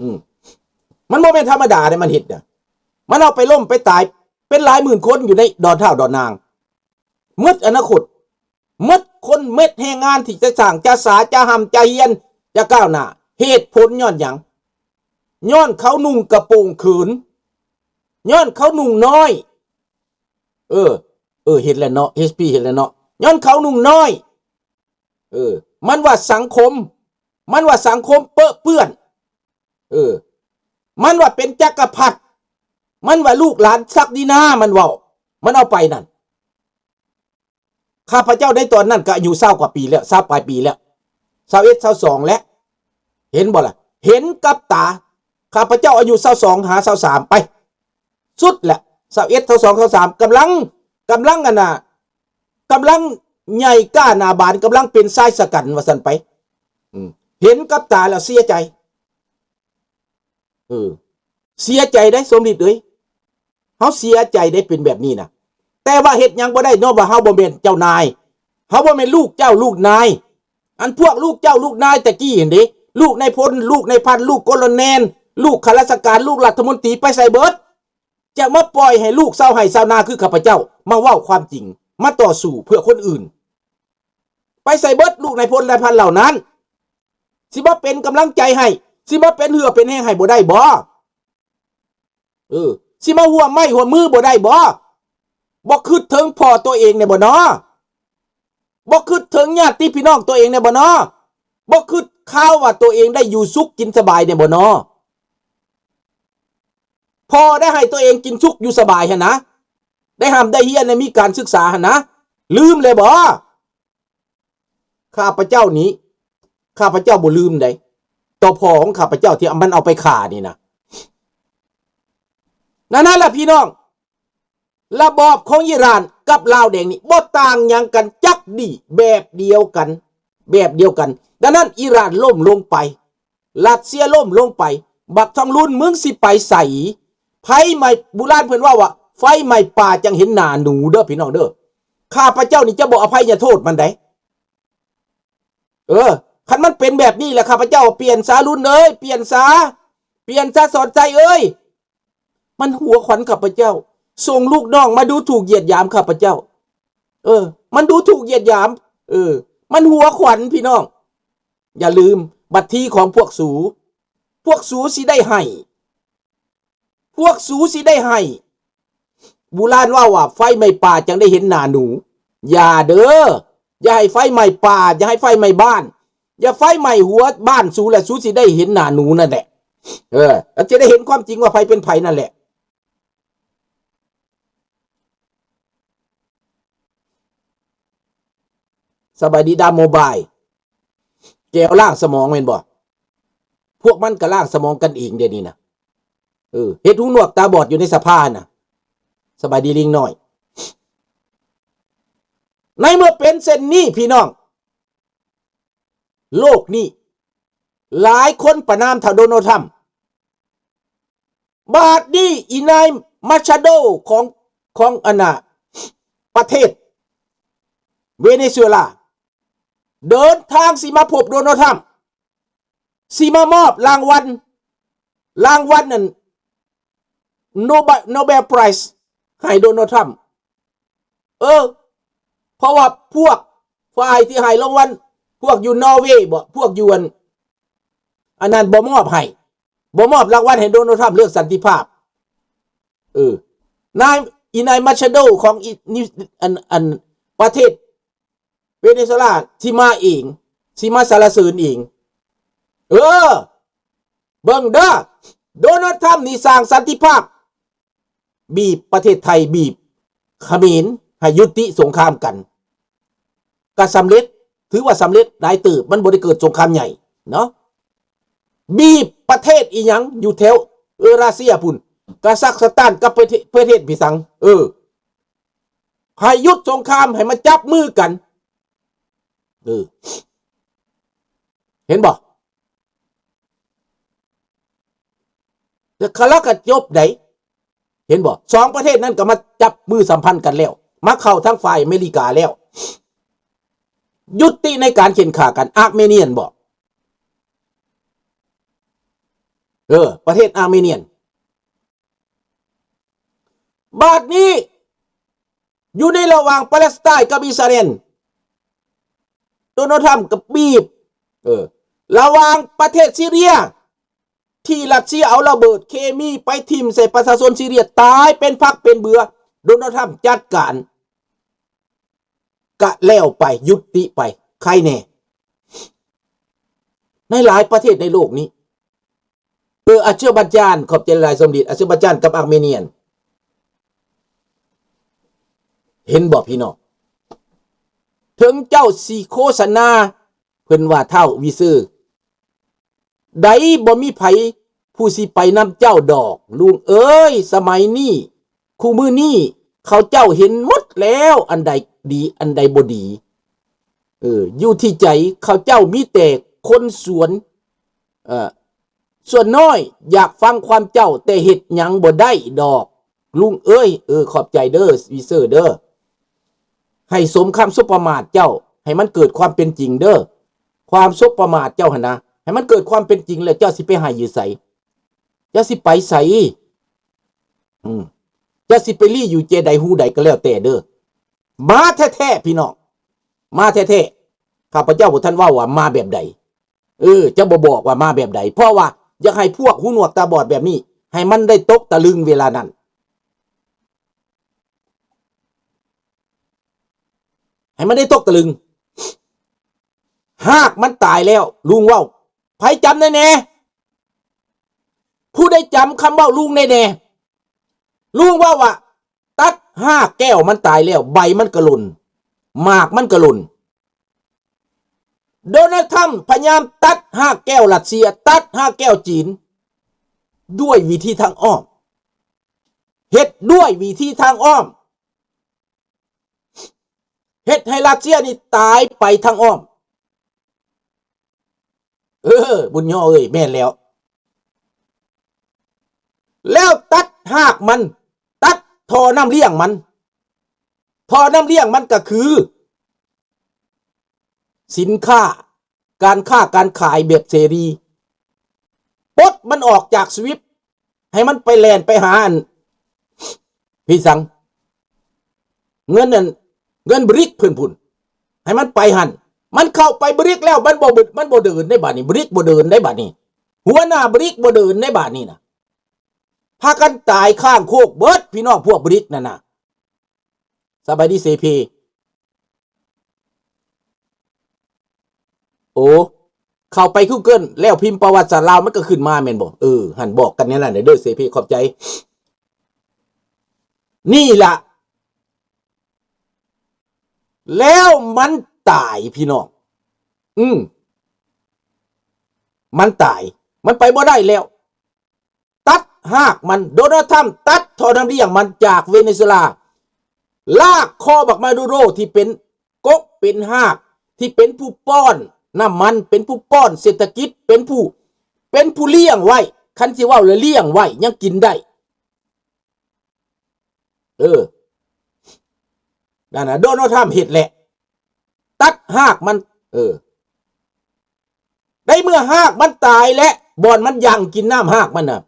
ອືມ ມັນບໍ່ແມ່ນທຳມະດາເດ້ ມັນເຮັດນະ ມັນເອົາໄປລົ້ມໄປຕາຍເປັນຫຼາຍໝື່ນຄົນຢູ່ໃນດອນທ້າວດອນນາງ ໝົດອະນາຄົດ ໝົດຄົນ ເມັດແຮງງານທີ່ຈະສ້າງ ຈະສາ ຈະຮ່ຳ ຈະຮຽນ ຈະກ້າວໜ້າ. ເຫດຜົນຍ້ອນຫຍັງ? ຍ້ອນເຂົານຸ່ງກະໂປງເຂີນ ຍ້ອນເຂົານຸ່ງນ້ອຍ. ເອີ ເອີ ເຫັນແລ້ວເນາະ ເອັສພີ ເຫັນແລ້ວເນາະ ຍ້ອນເຂົານຸ່ງນ້ອຍ. ເອີ ມັນວ່າສັງຄົມ ມັນວ່າສັງຄົມເປິເປື້ອນ. ເອີ ມັນວ່າເປັນຈັກກະພັດ ມັນວ່າລູກຫຼານສັກດິນາ ມັນເວົ້າ ມັນເອົາໄປນັ້ນ. ຂ້າພະເຈົ້າໃນຕອນນັ້ນກໍອາຍຸຊາວກວ່າປີແລ້ວ ຊາວປາຍປີແລ້ວ ຊາວເອັດ ຊາວສອງແລ້ວ ເຫັນບໍ່ລະ? ເຫັນກັບຕາ ຂ້າພະເຈົ້າອາຍຸຊາວສອງຫາຊາວສາມ ໄປ ສຸດແຫຼະ ຊາວເອັດ ຊາວສອງ ຊາວສາມ ກຳລັງ ກຳລັງ ອັນນ່າ ກຳລັງໃຫຍ່ກ້າໜ້າບານ ກຳລັງເປັນຊາຍຊະກັນວ່າຊັ້ນໄປ. ອືມ ເຫັນກັບຕາແລ້ວເສຍໃຈ. ເອີ ເສຍໃຈເດ້ ສົມລິດເອີຍ ເຮົາເສຍໃຈເດ້ ເປັນແບບນີ້ນະ. ແຕ່ວ່າເຮັດຫຍັງບໍ່ໄດ້ເນາະ ວ່າເຮົາບໍ່ແມ່ນເຈົ້ານາຍ ເຮົາບໍ່ແມ່ນລູກເຈົ້າລູກນາຍ. ອັນພວກລູກເຈົ້າລູກນາຍແຕ່ກີ້ຫັ້ນເດ້ ລູກນາຍພົນ ລູກນາຍພັນ ລູກໂກໂລແນນ ລູກຂ້າລາຊະການ ລູກລັດຖະມົນຕີ ໄປໃສເບິດ? ຈະມາປ່ອຍໃຫ້ລູກຊາວໄຮ່ຊາວນາຄືຂ້າພະເຈົ້າ ມາເວົ້າຄວາມຈິງ ມາຕໍ່ສູ້ເພື່ອຄົນອື່ນ ໄປໃສເບິດ? ລູກນາຍພົນນາຍພັນເຫຼົ່ານັ້ນ ຊິມາເປັນກຳລັງໃຈໃຫ້ ຊິມາເປັນເຫື່ອເປັນແຮງໃຫ້ບໍ່ໄດ້ບໍ? ເອີ ຊິມາຮ່ວມໄມ້ຮ່ວມມືບໍ່ໄດ້ບໍ? ບໍ່ຄິດເຖິງພໍ່ຕົວເອງແດ່ບໍນໍ? ບໍ່ຄິດເຖິງຍາດຕິພີ່ນ້ອງຕົວເອງແດ່ບໍນໍ? ບໍ່ຄິດຄາວວ່າຕົວເອງໄດ້ຢູ່ສຸກກິນສະບາຍແດ່ບໍນໍ? ພໍ່ໄດ້ໃຫ້ຕົວເອງກິນສຸກຢູ່ສະບາຍຫັ້ນນະ ໄດ້ຮ່ຳໄດ້ຮຽນ ໄດ້ມີການສຶກສາຫັ້ນນະ ລືມແລ້ວບໍ? ຂ້າພະເຈົ້ານີ້ ຂ້າພະເຈົ້າບໍ່ລືມໃດ ຕໍ່ພໍ່ຂອງຂ້າພະເຈົ້າທີ່ມັນເອົາໄປຂ້ານີ້ນະ. ນັ້ນ ນັ້ນລະພີ່ນ້ອງ ລະບອບຂອງອີຣານກັບລາວແດງນີ້ບໍ່ຕ່າງຫຍັງກັນຈັກດີ້ ແບບດຽວກັນ ແບບດຽວກັນ. ດັ່ງນັ້ນອີຣານລົ້ມລົງໄປ ຣັດເຊຍລົ້ມລົງໄປ ບັກທອງລຸນ ມຶງຊິໄປໃສ? ໄຟໄໝ້ ບູຮານເພິ່ນເວົ້າວ່າ ໄຟໄໝ້ປ່າຈັ່ງເຫັນໜ້າໜູເດີພີ່ນ້ອງເດີ. ຂ້າພະເຈົ້ານີ້ຈະບໍ່ອະໄພຍະໂທດມັນໃດ. ເອີ ຄັນມັນເປັນແບບນີ້ແຫຼະ ຂ້າພະເຈົ້າ ປ່ຽນສາລຸນເອີຍ ປ່ຽນສາ ປ່ຽນສາສອນໄຊເອີຍ. ມັນຫົວຂວັນຂ້າພະເຈົ້າ ສົ່ງລູກນ້ອງມາດູຖູກຢຽດຫຍາມຂ້າພະເຈົ້າ. ເອີ ມັນດູຖູກຢຽດຫຍາມ ເອີ ມັນຫົວຂວັນພີ່ນ້ອງ. ຢ່າລືມ ບັດທີຂອງພວກສູ ພວກສູຊິໄດ້ໄຫ້ ພວກສູຊິໄດ້ໄຫ້. ບູຮານເວົ້າວ່າ ໄຟໄໝ້ປ່າຈັ່ງໄດ້ເຫັນໜ້າໜູ. ຢ່າເດີ ຢ່າໃຫ້ໄຟໄໝ້ປ່າ ຢ່າໃຫ້ໄຟໄໝ້ບ້ານ ຢ່າໄຟໄໝ້ຫົວບ້ານສູ ແລ້ວສູຊິໄດ້ເຫັນໜ້າໜູນັ້ນແຫຼະ. ເອີ ແລ້ວຈະໄດ້ເຫັນຄວາມຈິງວ່າໃຜເປັນໃຜນັ້ນແຫຼະ. ສະບາຍດີດາໂມບາຍ ແກວລ້າງສະໝອງແມ່ນບໍ່? ພວກມັນກໍລ້າງສະໝອງກັນເອງດຽວນີ້ນະ. ເອີ ເຮັດຫູໜວກຕາບອດຢູ່ໃນສະພານະ. ສະບາຍດີລິງນ້ອຍ. ໃນເມື່ອເປັນເຊັ່ນນີ້ພີ່ນ້ອງ ໂລກນີ້ຫຼາຍຄົນປະນາມທ່ານໂດນັລທຳ. ບາດນີ້ອີນາຍມາຊາໂດຂອງ ຂອງອັນນ່າ ປະເທດເວເນຊູເອລາ ເດີນທາງຊິມາພົບໂດນັລທຳ ຊິມາມອບລາງວັນ ລາງວັນນັ້ນ ໂນເບ- ໂນເບລໄພຣສ໌ ໃຫ້ໂດນັລທຳ. ເອີ ເພາະວ່າພວກຝ່າຍທີ່ໃຫ້ລາງວັນ ພວກຢູ່ນໍເວບໍ ພວກຢູ່ອັນ ອັນນັ້ນບໍ່ມອບໃຫ້ ບໍ່ມອບລາງວັນໃຫ້ໂດນັລທຳເລື່ອງສັນຕິພາບ. ເອີ ນາຍ ອີນາຍມາຊາໂດຂອງອີ ນິ- ອັນ ອັນ ປະເທດເວເນຊູເອລາຊິມາເອງ ຊິມາສັນລະເສີນເອງ. ເອີ ເບິ່ງເດີ ໂດນັລທຳນີ້ສ້າງສັນຕິພາບ ບີບປະເທດໄທ ບີບຂະເໝນໃຫ້ຍຸຕິສົງຄາມກັນ ກະສຳເລັດ ຖືວ່າສຳເລັດຫຼາຍເຕີບ ມັນບໍ່ໄດ້ເກີດສົງຄາມໃຫຍ່ເນາະ. ບີບປະເທດອີ່ຫຍັງຢູ່ແຖວເອີຣາເຊຍພຸ້ນ ກາຊັກສະຖານກັບປະເທດ ປະເທດພິສັງ ເອີ ໃຫ້ຢຸດສົງຄາມ ໃຫ້ມາຈັບມືກັນ. ເອີ ເຫັນບໍ່? ແລ້ວລາວກໍຈົບໄດ໋ ເຫັນບໍ່? ສອງປະເທດນັ້ນກໍມາຈັບມືສຳພັນກັນແລ້ວ ມາເຂົ້າທາງຝ່າຍອາເມລິກາແລ້ວ ຍຸຕິໃນການເຂັ່ນຂ້າກັນ. ອາເມນຽນບໍ? ເອີ ປະເທດອາເມນຽນ. ບາດນີ້ ຢູ່ໃນລະຫວ່າງປາເລສໄຕນ໌ກັບອິດສະຣາເອນ ໂດນັລ ທຣຳກໍບີບ ເອີ ລະຫວ່າງປະເທດຊີເຣຍ ທີ່ຣັດເຊຍເອົາລະເບີດເຄມີໄປຖິ້ມໃສ່ປະຊາຊົນຊີເຣຍຕາຍເປັນຜັກເປັນເບືອ, ໂດນັລ ທຣຳຈັດການ ກະແລ້ວໄປ ຍຸຕິໄປ ໃຄແນ່. ໃນຫຼາຍປະເທດໃນໂລກນີ້ ເອີ ອາເຊີບາຈານ ຂອບໃຈຫຼາຍສົມດິດ ອາເຊີບາຈານກັບອາເມນຽນ. ເຫັນບໍ່ພີ່ນ້ອງ? ເຖິງເຈົ້າຊິໂຄສະນາ ເພິ່ນວ່າທ້າວວີເຊີ ໃດ ບໍ່ມີໃຜຜູ້ຊິໄປນຳເຈົ້າດອກ ລຸງເອີຍ. ສະໄໝນີ້ ຄູ່ມື້ນີ້ ເຂົາເຈົ້າເຫັນໝົດແລ້ວ ອັນໃດດີ ອັນໃດບໍ່ດີ. ເອີ ຢູ່ທີ່ໃຈເຂົາເຈົ້າມີແຕ່ຄົນສ່ວນ ເອີ ສ່ວນນ້ອຍຢາກຟັງຄວາມເຈົ້າ ແຕ່ເຮັດຫຍັງບໍ່ໄດ້ດອກ ລຸງເອີຍ. ເອີ ຂອບໃຈເດີ ວີເຊີເດີ. ໃຫ້ສົມຄຳສົບປະໝາດເຈົ້າ ໃຫ້ມັນເກີດຄວາມເປັນຈິງເດີ. ຄວາມສົບປະໝາດເຈົ້າຫັ້ນນະ ໃຫ້ມັນເກີດຄວາມເປັນຈິງ ແລ້ວເຈົ້າຊິໄປໃຫ້ຢູ່ໃສ? ເຈົ້າຊິໄປໃສ? ອືມ ເຈົ້າຊິໄປລີ້ຢູ່ເຈໃດຮູໃດກໍແລ້ວແຕ່ເດີ. ມາແທ້ໆ ພີ່ນ້ອງ ມາແທ້ໆ. ຂ້າພະເຈົ້າບໍ່ທັນເວົ້າວ່າມາແບບໃດ. ເອີ ເຈົ້າບໍ່ບອກວ່າມາແບບໃດ ເພາະວ່າຢາກໃຫ້ພວກຫູໜວກຕາບອດແບບນີ້ ໃຫ້ມັນໄດ້ຕົກຕະລຶງເວລານັ້ນ ໃຫ້ມັນໄດ້ຕົກຕະລຶງ. ຮາກມັນຕາຍແລ້ວ ລຸງເວົ້າ. ໃຜຈຳໄດ້ແດ່? ຜູ້ໃດຈຳຄຳເວົ້າລຸງໄດ້ແດ່? ລຸງເວົ້າວ່າ ຕັດຮາກແກ້ວມັນຕາຍແລ້ວ ໃບມັນກະຫຼົ່ນ ໝາກມັນກະຫຼົ່ນ. ໂດນັລ ທຣຳພະຍາຍາມຕັດຮາກແກ້ວຣັດເຊຍ ຕັດຮາກແກ້ວຈີນ ດ້ວຍວິທີທາງອ້ອມ ເຮັດດ້ວຍວິທີທາງອ້ອມ ເຮັດໃຫ້ຣັດເຊຍນີ້ຕາຍໄປທາງອ້ອມ. ເອີ ບຸນຍໍເອີຍ ແມ່ນແລ້ວ. ແລ້ວຕັດຮາກມັນ ຕັດທໍ່ນ້ຳລ້ຽງມັນ. ທໍ່ນ້ຳລ້ຽງມັນກໍຄືສິນຄ້າ ການຄ້າການຂາຍແບບເສລີ ປົດມັນອອກຈາກສະວິບ ໃຫ້ມັນໄປແລ່ນໄປຫາອັນ ພີ່ສັງ ເງິນອັນ ເງິນບຣິກເພິ່ນພຸ້ນ ໃຫ້ມັນໄປຫັ້ນ. ມັນເຂົ້າໄປບຣິກແລ້ວ ມັນບໍ່ ມັນບໍ່ເດີນໄດ້ບາດນີ້ ບຣິກບໍ່ເດີນໄດ້ບາດນີ້ ຫົວໜ້າບຣິກບໍ່ເດີນໄດ້ບາດນີ້ນະ. ພາກັນຕາຍຄ້າງໂຄກເບິດ ພີ່ນ້ອງພວກບຣິກນັ້ນນະ. ສະບາຍດີເສພີ. ໂອ້ ເຂົ້າໄປ Google ແລ້ວພິມປະຫວັດສາດລາວ ມັນກໍຂຶ້ນມາແມ່ນບໍ່? ເອີ ຫັ້ນ ບອກກັນແນວນັ້ນເດີເສພີ ຂອບໃຈ. ນີ້ລະ ແລ້ວມັນຕາຍ ພີ່ນ້ອງ. ອືມ ມັນຕາຍ ມັນໄປບໍ່ໄດ້ແລ້ວ. ຕັດຮາກມັນ ໂດນັລ ທຣຳຕັດທໍ່ນ້ຳລ້ຽງມັນຈາກເວເນຊູເອລາ ລາກຄໍບັກມາດູໂຣທີ່ເປັນກົກເປັນຮາກ ທີ່ເປັນຜູ້ປ້ອນນ້ຳມັນ ເປັນຜູ້ປ້ອນເສດຖະກິດ ເປັນຜູ້ ເປັນຜູ້ລ້ຽງໄວ້ ຄັນຊິເວົ້າແລ້ວລ້ຽງໄວ້ຍັງກິນໄດ້. ເອີ ນັ້ນນະ ໂດນັລ ທຣຳເຮັດແຫຼະ ຕັດຮາກມັນ. ເອີ ໃນເມື່ອຮາກມັນຕາຍແລ້ວ ບ່ອນມັນຢ່າງກິນນ້ຳຮາກມັນນະ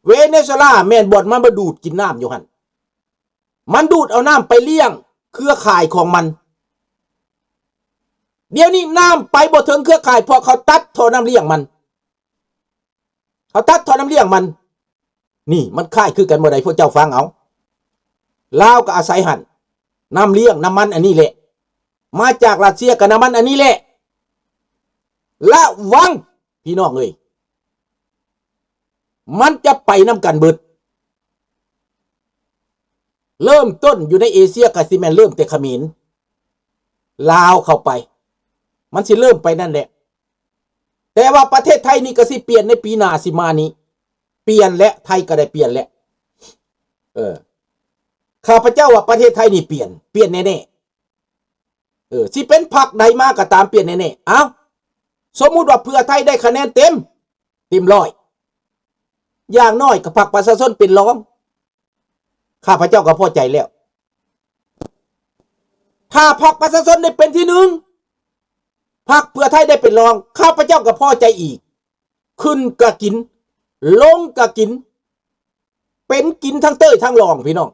ເວເນຊູເອລາແມ່ນບ່ອນມັນມາດູດກິນນ້ຳຢູ່ຫັ້ນ ມັນດູດເອົານ້ຳໄປລ້ຽງເຄືອຂ່າຍຂອງມັນ. ດຽວນີ້ນ້ຳໄປບໍ່ເຖິງເຄືອຂ່າຍ ເພາະເຂົາຕັດທໍ່ນ້ຳລ້ຽງມັນ ເຂົາຕັດທໍ່ນ້ຳລ້ຽງມັນ. ນີ້ມັນຄ້າຍຄືກັນບໍ່ໃດ ພວກເຈົ້າຟັງເອົາ. ລາວກໍອາໄສຫັ້ນ ນ້ຳລ້ຽງ ນ້ຳມັນອັນນີ້ແຫຼະ ມາຈາກຣັດເຊຍກໍນ້ຳມັນອັນນີ້ແຫຼະ. ລະວັງ ພີ່ນ້ອງເອີຍ ມັນຈະໄປນຳກັນເບິດ. ເລີ່ມຕົ້ນຢູ່ໃນເອເຊຍກໍຊິແມ່ນເລີ່ມແຕ່ຂະເໝນ ລາວເຂົ້າໄປ ມັນຊິເລີ່ມໄປນັ້ນແຫຼະ. ແຕ່ວ່າປະເທດໄທນີ້ກໍຊິປ່ຽນໃນປີໜ້າຊິມານີ້ ປ່ຽນແຫຼະ ໄທກໍໄດ້ປ່ຽນແຫຼະ. ເອີ ຂ້າພະເຈົ້າວ່າປະເທດໄທນີ້ປ່ຽນ ປ່ຽນແນ່ໆ. ເອີ ຊິເປັນພັກໃດມາກໍຕາມ ປ່ຽນແນ່ໆ. ເອົ້າ ສົມມຸດວ່າເພື່ອໄທໄດ້ຄະແນນເຕັມ ເຕັມຮ້ອຍ ຢ່າງໜ້ອຍກໍພັກປະຊາຊົນເປັນຮອງ ຂ້າພະເຈົ້າກໍພໍໃຈແລ້ວ. ຖ້າພັກປະຊາຊົນໄດ້ເປັນທີໜຶ່ງ ພັກເພື່ອໄທໄດ້ເປັນຮອງ ຂ້າພະເຈົ້າກໍພໍໃຈອີກ. ຂຶ້ນກະກິນ ລົງກະກິນ ເປັນກິນທັງເຕີຍທັງລອງ ພີ່ນ້ອງ.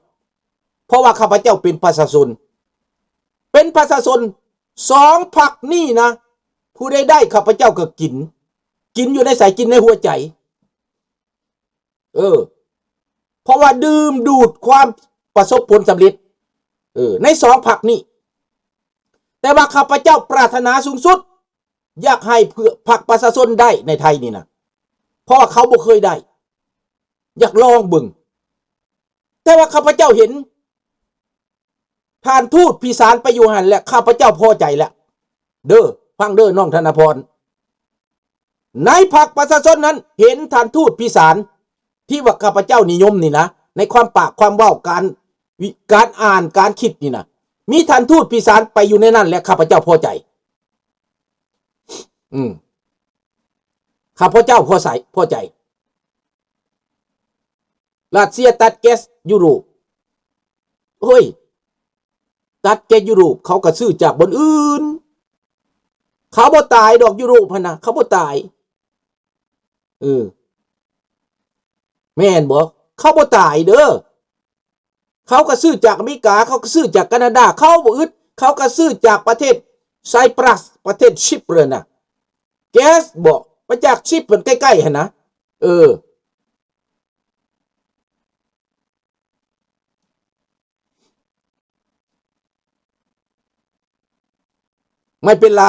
ເພາະວ່າຂ້າພະເຈົ້າເປັນປະຊາຊົນ ເປັນປະຊາຊົນ. ສອງພັກນີ້ນະ ຜູ້ໃດໄດ້ ຂ້າພະເຈົ້າກໍກິນ. ກິນຢູ່ໃນໃສ? ກິນໃນຫົວໃຈ. ເອີ ເພາະວ່າດຶງດູດຄວາມປະສົບຜົນສຳເລັດ ເອີ ໃນສອງພັກນີ້. ແຕ່ວ່າຂ້າພະເຈົ້າປາດຖະໜາສູງສຸດ ຢາກໃຫ້ເພື່ອພັກປະຊາຊົນໄດ້ໃນໄທນີ້ນະ ເພາະວ່າເຂົາບໍ່ເຄີຍໄດ້ ຢາກລອງເບິ່ງ. ແຕ່ວ່າຂ້າພະເຈົ້າເຫັນ ທ່ານທູດພິສານໄປຢູ່ຫັ້ນແຫຼະ ຂ້າພະເຈົ້າພໍໃຈແລ້ວເດີ. ຟັງເດີນ້ອງທະນາພອນ ໃນພັກປະຊາຊົນນັ້ນເຫັນທ່ານທູດພິສານ ທີ່ວ່າຂ້າພະເຈົ້ານິຍົມນີ້ນະ ໃນຄວາມປາກຄວາມເວົ້າ ການວິ ການອ່ານ ການຄິດນີ້ນະ ມີທ່ານທູດພິສານໄປຢູ່ໃນນັ້ນແຫຼະ ຂ້າພະເຈົ້າພໍໃຈ. ອືມ ຂ້າພະເຈົ້າພໍໃຈ ພໍໃຈ. ຣັດເຊຍຕັດແກັສຢູໂຣບ. ໂອ້ຍ ຕັດແກັສຢູໂຣບ ເຂົາກໍຊື້ຈາກບ່ອນອື່ນ. ເຂົາບໍ່ຕາຍດອກ ຢູໂຣບຫັ້ນນະ ເຂົາບໍ່ຕາຍ. ເອີ ແມ່ນບໍ່? ເຂົາບໍ່ຕາຍເດີ. ເຂົາກໍຊື້ຈາກອາເມລິກາ ເຂົາກໍຊື້ຈາກການາດາ ເຂົາບໍ່ອຶດ ເຂົາກໍຊື້ຈາກປະເທດໄຊປຣັສ ປະເທດຊີເປີນນະ. ແກັສບໍ ມາຈາກຊີເປີນໃກ້ໆຫັ້ນນະ. ເອີ ໄມ່ເປັນໄລ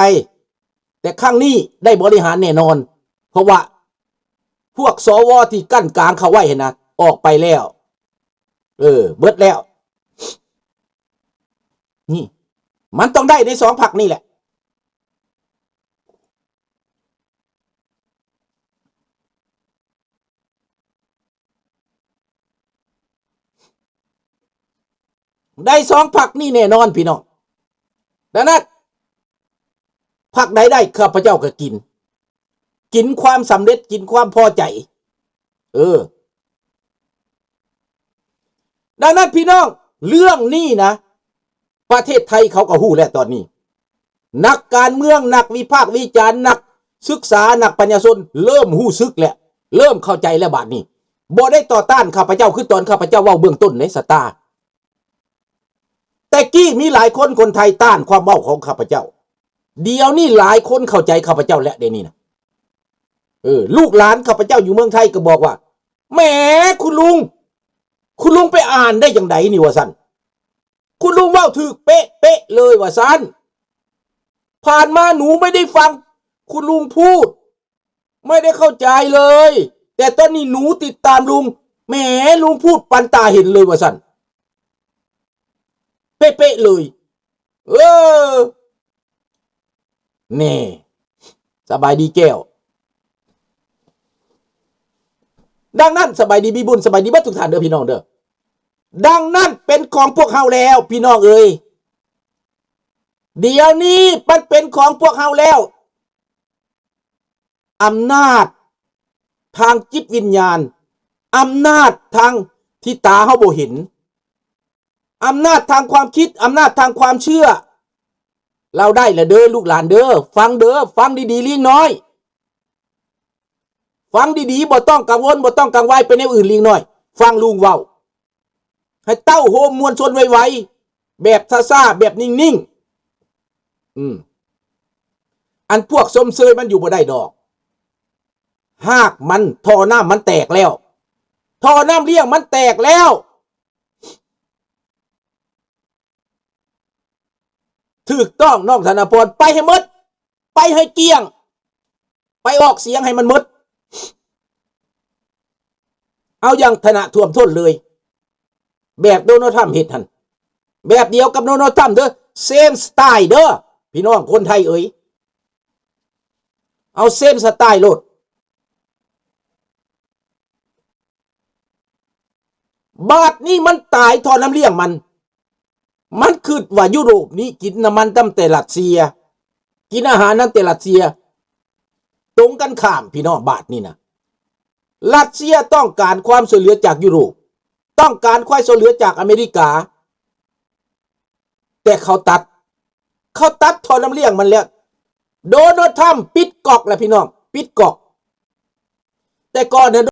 ແຕ່ຄັ້ງນີ້ໄດ້ບໍລິຫານແນ່ນອນ ເພາະວ່າພວກ ສວ ທີ່ກັ້ນກາງເຂົາໄວ້ຫັ້ນນະ ອອກໄປແລ້ວ. ເອີ ເບິດແລ້ວ. ນີ້ ມັນຕ້ອງໄດ້ໃນສອງພັກນີ້ແຫຼະ. ໄດ້ສອງພັກນີ້ແນ່ນອນພີ່ນ້ອງ. ດັ່ງນັ້ນ ພັກໃດໄດ້ ຂ້າພະເຈົ້າກໍກິນ ກິນຄວາມສຳເລັດ ກິນຄວາມພໍໃຈ. ເອີ ດັ່ງນັ້ນພີ່ນ້ອງ ເລື່ອງນີ້ນະ ປະເທດໄທເຂົາກໍຮູ້ແລ້ວຕອນນີ້. ນັກການເມືອງ ນັກວິພາກວິຈານ ນັກສຶກສາ ນັກປັນຍາຊົນ ເລີ່ມຮູ້ສຶກແລ້ວ ເລີ່ມເຂົ້າໃຈແລ້ວບາດນີ້. ບໍ່ໄດ້ຕໍ່ຕ້ານຂ້າພະເຈົ້າ ຄືຕອນຂ້າພະເຈົ້າເວົ້າເບື້ອງຕົ້ນເດ້ ສະຕາ. ແຕ່ກີ້ມີຫຼາຍຄົນ ຄົນໄທຕ້ານຄວາມເວົ້າຂອງຂ້າພະເຈົ້າ. ດຽວນີ້ຫຼາຍຄົນເຂົ້າໃຈຂ້າພະເຈົ້າແລ້ວ ດຽວນີ້ນະ. ເອີ ລູກຫຼານຂ້າພະເຈົ້າຢູ່ເມືອງໄທກໍບອກວ່າ ແໝ ຄຸນລຸງ ຄຸນລຸງໄປອ່ານໄດ້ຈັ່ງໃດນີ້ ວ່າຊັ້ນ. ຄຸນລຸງເວົ້າຖືກເປະໆເລີຍ ວ່າຊັ້ນ. ຜ່ານມາໜູໄມ່ໄດ້ຟັງຄຸນລຸງພູດ ໄມ່ໄດ້ເຂົ້າໃຈເລີຍ ແຕ່ຕອນນີ້ໜູຕິດຕາມລຸງ. ແໝ ລຸງພູດປັນຕາເຫັນເລີຍ ວ່າຊັ້ນ ເປະໆເລີຍ. ເອີ ແນ່ ສະບາຍດີແກ້ວ. ດັ່ງນັ້ນ ສະບາຍດີມີບຸນ ສະບາຍດີເບິດທຸກທ່ານເດີພີ່ນ້ອງເດີ. ດັ່ງນັ້ນເປັນຂອງພວກເຮົາແລ້ວພີ່ນ້ອງເອີຍ. ດຽວນີ້ມັນເປັນຂອງພວກເຮົາແລ້ວ. ອຳນາດທາງຈິດວິນຍານ, ອຳນາດທາງທີ່ຕາເຮົາບໍ່ເຫັນ, ອຳນາດທາງຄວາມຄິດ, ອຳນາດທາງຄວາມເຊື່ອ, ລາວໄດ້ລະເດີລູກຫຼານເດີ. ຟັງເດີ, ຟັງດີໆ ລີງນ້ອຍ. ຟັງດີໆ, ບໍ່ຕ້ອງກັງວົນ, ບໍ່ຕ້ອງກັງວາຍໄປແນວອື່ນ ລີງນ້ອຍ. ຟັງລຸງເວົ້າ. ໃຫ້ເຕົ້າໂຮມມວນຊົນໄວໆ ແບບຊ້າໆ ແບບນິ່ງໆ. ອືມ ອັນພວກຊົມເຊີຍມັນຢູ່ບໍ່ໄດ້ດອກ. ຮາກມັນ ທໍ່ນ້ຳມັນແຕກແລ້ວ, ທໍ່ນ້ຳລ້ຽງມັນແຕກແລ້ວ. ຖືກຕ້ອງ ນ້ອງທະນາພອນ, ໄປໃຫ້ໝົດ, ໄປໃຫ້ກ້ຽງ, ໄປອອກສຽງໃຫ້ມັນໝົດ. ເອົາຢ່າງທະນະຖ້ວມທົ້ນເລີຍ, ແບບໂດນັລທຳເຮັດຫັ້ນ, ແບບດຽວກັບໂດນັລທຳເດີ, ເຊມສະໄຕເດີ ພີ່ນ້ອງຄົນໄທເອີຍ, ເອົາເຊມສະໄຕໂລດ. ບາດນີ້ມັນຕາຍທໍ່ນ້ຳລ້ຽງມັນ, ມັນຄິດວ່າຢູໂຣບນີ້ກິນນ້ຳມັນນຳແຕ່ຣັດເຊຍ, ກິນອາຫານນຳແຕ່ຣັດເຊຍ. ຕົງກັນຂ້າມພີ່ນ້ອງ, ບາດນີ້ນະ ຣັດເຊຍຕ້ອງການຄວາມຊ່ວຍເຫຼືອຈາກຢູໂຣບ, ຕ້ອງການຄວາມຊ່ວຍເຫຼືອຈາກອາເມລິກາ. ແຕ່ເຂົາຕັດ, ເຂົາຕັດທໍ່ນ້ຳລ້ຽງມັນແລ້ວ. ໂດນັລທຳປິດກອກແລ້ວພີ່ນ້ອງ, ປິດກອກ. ແຕ່ກ່ອນນະ ໂດ